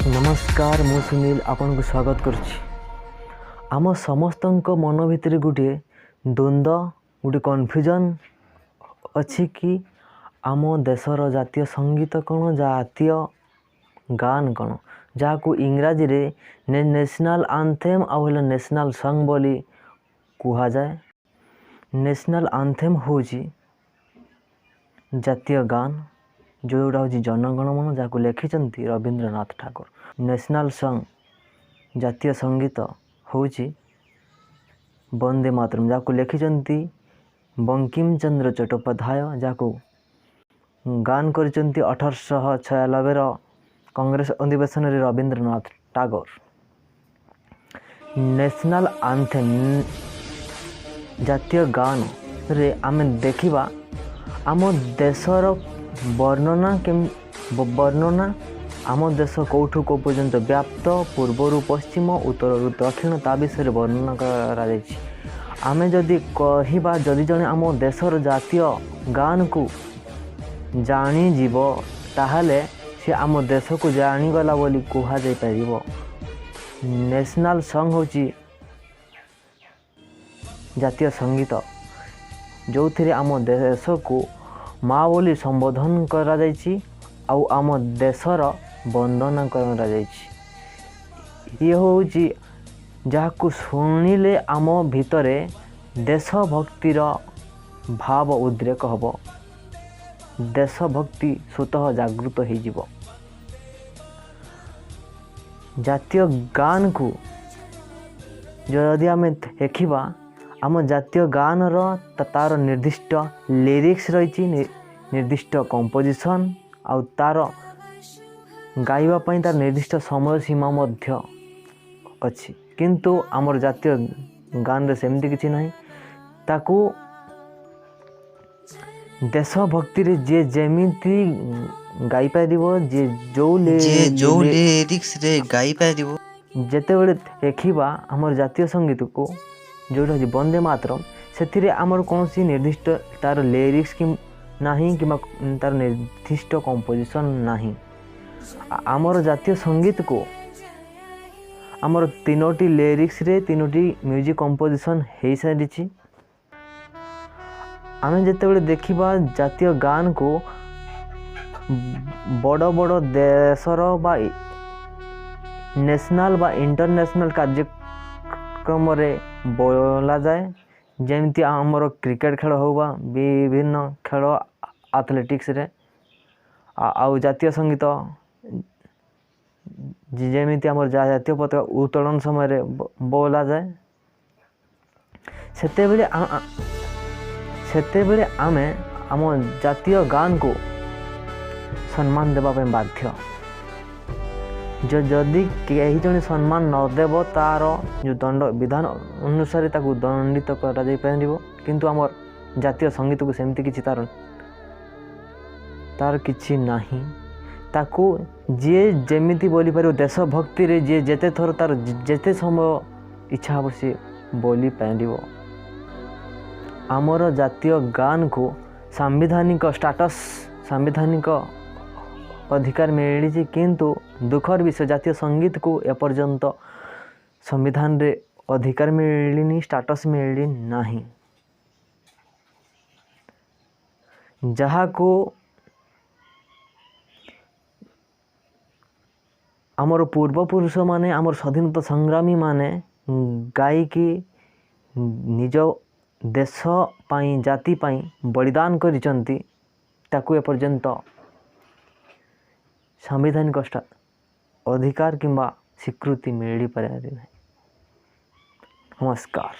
ନମସ୍କାର, ମୁଁ ସୁନୀଲ ଆପଣଙ୍କୁ ସ୍ୱାଗତ କରୁଛି। ଆମ ସମସ୍ତଙ୍କ ମନ ଭିତରେ ଗୋଟିଏ ଦ୍ୱନ୍ଦ୍ୱ, ଗୋଟେ କନଫ୍ୟୁଜନ୍ ଅଛି କି ଆମ ଦେଶର ଜାତୀୟ ସଙ୍ଗୀତ କ'ଣ, ଜାତୀୟ ଗାନ କ'ଣ, ଯାହାକୁ ଇଂରାଜୀରେ ନ୍ୟାସନାଲ୍ ଆନ୍ଥେମ୍ ଆଉ ହେଲା ନ୍ୟାସନାଲ୍ ସଙ୍ଗ୍ ବୋଲି କୁହାଯାଏ। ନ୍ୟାସନାଲ୍ ଆନ୍ଥେମ୍ ହେଉଛି ଜାତୀୟ ଗାନ, ଯେଉଁଟା ହେଉଛି ଜନଗଣମନ, ଯାହାକୁ ଲେଖିଛନ୍ତି ରବୀନ୍ଦ୍ରନାଥ ଠାକୁର। ନ୍ୟାସନାଲ୍ ସଙ୍ଗ୍, ଜାତୀୟ ସଙ୍ଗୀତ ହେଉଛି ବନ୍ଦେ ମାତରମ୍, ଯାହାକୁ ଲେଖିଛନ୍ତି ବଙ୍କିମ ଚନ୍ଦ୍ର ଚଟ୍ଟୋପାଧ୍ୟାୟ, ଯାହାକୁ ଗାନ କରିଛନ୍ତି 1896ର କଂଗ୍ରେସ ଅଧିବେଶନରେ ରବୀନ୍ଦ୍ରନାଥ ଟାଗୋର। ନ୍ୟାସନାଲ୍ ଆନ୍ଥେମ୍, ଜାତୀୟ ଗାନରେ ଆମେ ଦେଖିବା ଆମ ଦେଶର ବର୍ଣ୍ଣନା, ବର୍ଣ୍ଣନା ଆମ ଦେଶ କେଉଁଠୁ କେଉଁ ପର୍ଯ୍ୟନ୍ତ ବ୍ୟାପ୍ତ, ପୂର୍ବରୁ ପଶ୍ଚିମ, ଉତ୍ତରରୁ ଦକ୍ଷିଣ, ତା ବିଷୟରେ ବର୍ଣ୍ଣନା କରାଯାଇଛି। ଆମେ ଯଦି କହିବା, ଯଦି ଜଣେ ଆମ ଦେଶର ଜାତୀୟ ଗାନକୁ ଜାଣିଯିବ, ତାହେଲେ ସେ ଆମ ଦେଶକୁ ଜାଣିଗଲା ବୋଲି କୁହାଯାଇପାରିବ। ନ୍ୟାସନାଲ୍ ସଙ୍ଗ୍ ହେଉଛି ଜାତୀୟ ସଙ୍ଗୀତ, ଯେଉଁଥିରେ ଆମ ଦେଶକୁ ମା ବୋଲି ସମ୍ବୋଧନ କରାଯାଇଛି ଆଉ ଆମ ଦେଶର ବନ୍ଦନା କରାଯାଇଛି। ଇଏ ହେଉଛି ଯାହାକୁ ଶୁଣିଲେ ଆମ ଭିତରେ ଦେଶଭକ୍ତିର ଭାବ ଉଦ୍ରେକ ହେବ, ଦେଶଭକ୍ତି ସ୍ୱତଃ ଜାଗୃତ ହେଇଯିବ। ଜାତୀୟ ଗାନକୁ ଯଦି ଆମେ ଦେଖିବା, ଆମ ଜାତୀୟ ଗାନର ତା'ର ନିର୍ଦ୍ଦିଷ୍ଟ ଲିରିକ୍ସ ରହିଛି, ନିର୍ଦ୍ଦିଷ୍ଟ କମ୍ପୋଜିସନ୍, ଆଉ ତା'ର ଗାଇବା ପାଇଁ ତା'ର ନିର୍ଦ୍ଦିଷ୍ଟ ସମୟ ସୀମା ମଧ୍ୟ ଅଛି। କିନ୍ତୁ ଆମର ଜାତୀୟ ଗାନରେ ସେମିତି କିଛି ନାହିଁ। ତାକୁ ଦେଶଭକ୍ତିରେ ଯିଏ ଯେମିତି ଗାଇପାରିବ, ଯିଏ ଯେଉଁ ଯିଏ ଯେଉଁ ଲିରିକ୍ସରେ ଗାଇପାରିବ। ଯେତେବେଳେ ଦେଖିବା ଆମର ଜାତୀୟ ସଙ୍ଗୀତକୁ, ଯେଉଁଟା ହେଉଛି ବନ୍ଦେ ମାତରମ୍, ସେଥିରେ ଆମର କୌଣସି ନିର୍ଦ୍ଦିଷ୍ଟ ତା'ର ଲିରିକ୍ସ କି ନାହିଁ କିମ୍ବା ତା'ର ନିର୍ଦ୍ଦିଷ୍ଟ କମ୍ପୋଜିସନ୍ ନାହିଁ। ଆମର ଜାତୀୟ ସଙ୍ଗୀତକୁ ଆମର ତିନୋଟି ଲିରିକ୍ସରେ ତିନୋଟି ମ୍ୟୁଜିକ୍ କମ୍ପୋଜିସନ୍ ହେଇସାରିଛି। ଆମେ ଯେତେବେଳେ ଦେଖିବା ଜାତୀୟ ଗାନକୁ, ବଡ଼ ବଡ଼ ଦେଶର ବା ନ୍ୟାସନାଲ୍ ବା ଇଣ୍ଟରନ୍ୟାସନାଲ୍ କାର୍ଯ୍ୟକ୍ରମରେ ବୋଲାଯାଏ, ଯେମିତି ଆମର କ୍ରିକେଟ୍ ଖେଳ ହେଉ ବା ବିଭିନ୍ନ ଖେଳ, ଆଥଲେଟିକ୍ସରେ, ଆଉ ଜାତୀୟ ସଙ୍ଗୀତ ଯେମିତି ଆମର ଜାତୀୟ ପତାକା ଉତ୍ତୋଳନ ସମୟରେ ବୋଲାଯାଏ, ସେତେବେଳେ ଆମେ ଆମ ଜାତୀୟ ଗାନକୁ ସମ୍ମାନ ଦେବା ପାଇଁ ବାଧ୍ୟ। ଯଦି କେହି ଜଣେ ସମ୍ମାନ ନ ଦେବ, ତା'ର ଯେଉଁ ଦଣ୍ଡ ବିଧାନ ଅନୁସାରେ ତାକୁ ଦଣ୍ଡିତ କରାଯାଇପାରିବ। କିନ୍ତୁ ଆମର ଜାତୀୟ ସଙ୍ଗୀତକୁ ସେମିତି କିଛି ତା'ର କିଛି ନାହିଁ। ତାକୁ ଯିଏ ଯେମିତି ବୋଲିପାରିବ, ଦେଶଭକ୍ତିରେ ଯିଏ ଯେତେ ଥର ତା'ର ଯେତେ ସମୟ ଇଚ୍ଛା ହେବ ସିଏ ବୋଲିପାରିବ। ଆମର ଜାତୀୟ ଗାନକୁ ସାମ୍ବିଧାନିକ ଷ୍ଟାଟସ୍, ସାମ୍ବିଧାନିକ ଅଧିକାର ମିଳିଛି, କିନ୍ତୁ ଦୁଃଖର ବିଷୟ ଜାତୀୟ ସଙ୍ଗୀତକୁ ଏପର୍ଯ୍ୟନ୍ତ ସମ୍ବିଧାନରେ ଅଧିକାର ମିଳିନି, ଷ୍ଟାଟସ୍ ମିଳିନାହିଁ। ଯାହାକୁ ଆମର ପୂର୍ବପୁରୁଷମାନେ, ଆମର ସ୍ୱାଧୀନତା ସଂଗ୍ରାମୀମାନେ ଗାଇକି ନିଜ ଦେଶ ପାଇଁ, ଜାତି ପାଇଁ ବଳିଦାନ କରିଛନ୍ତି, ତାକୁ ଏପର୍ଯ୍ୟନ୍ତ ସାମ୍ବିଧାନିକ ଅଧିକାର କିମ୍ବା ସ୍ୱୀକୃତି ମିଳିପାରିନାହିଁ। ନମସ୍କାର।